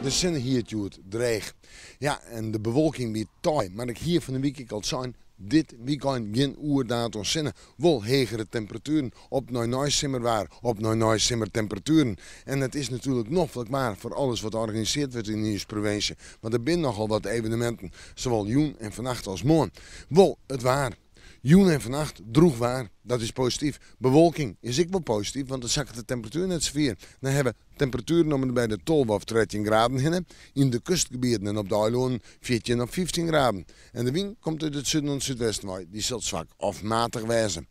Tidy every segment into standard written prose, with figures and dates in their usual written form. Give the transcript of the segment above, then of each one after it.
De sinne hie it hjoed dreech. Ja, en de bewolking wie taai, mar ik hie fan 'e wike ek al sein, dit wykein gjin oerdaad oan sinne, wol hegere temperatueren, op nei neisimmerwaar, op nei neisimmertemperatueren. En it is natuerlik noflik waar foar alles wat organisearre wurdt yn ús provinsje, want der binne nochal wat eveneminten, sawol jûn en fannacht as moarn. Wol it waar. Jûn en fannacht drûch waar, dat is posityf. Bewolking is ek wol posityf, want dan sakket de temperatuer net sa fier. Dan hawwe we temperatueren om en by de 12 of 13 graden hinne. Yn de kustgebieten en op de eilannen 14 of 15 graden. En de wyn komt út it suden en súdwesten wei. Dy sil swak of matich wêze.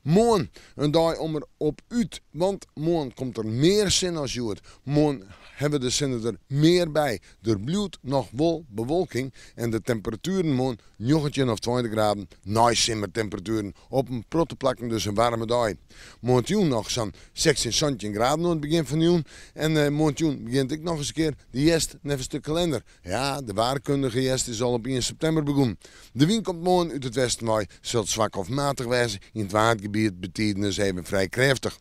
Moarn in dei om der op út, want moarn komt der mear sinne as hjoed. Moarn hawwe we de sinne der mear by. Der bliuwt noch wol bewolking en de temperatueren moarn 19 of 20 graden, neisimmertemperatueren. Op in protte plakken dus in waarme dei. Moarntejûn noch sa'n 16, 17 graden oan it begjin fan de jûn. En moarntejûn begjint ek noch ris in kear de hjerst neffens de kalinder. Ja, de waarkundige hjerst is al op 1 septimber begûn. De wyn komt moarn út it westen wei, sil swak of matich wêze. Yn it Waadgebiet betiden ris even frij krêftich.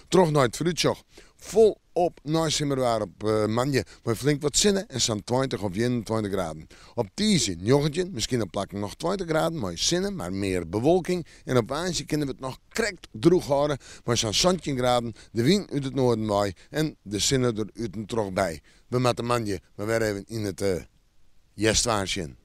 Troch nei it foarútsjoch. Folop neisimmerwaar op moandei mei flink wat sinne en sa'n 20 of 21 graden. Op tiisdei 19, miskien op plakken noch 20 graden mei sinne, mar mear bewolking. En op woansdei kinne we it noch krekt drûch hâlde mei sa'n 17 graden, de wyn út it noarden wei en de sinne der út en troch by. We moatte moandei mar wer even yn it hjerstwaar sjen.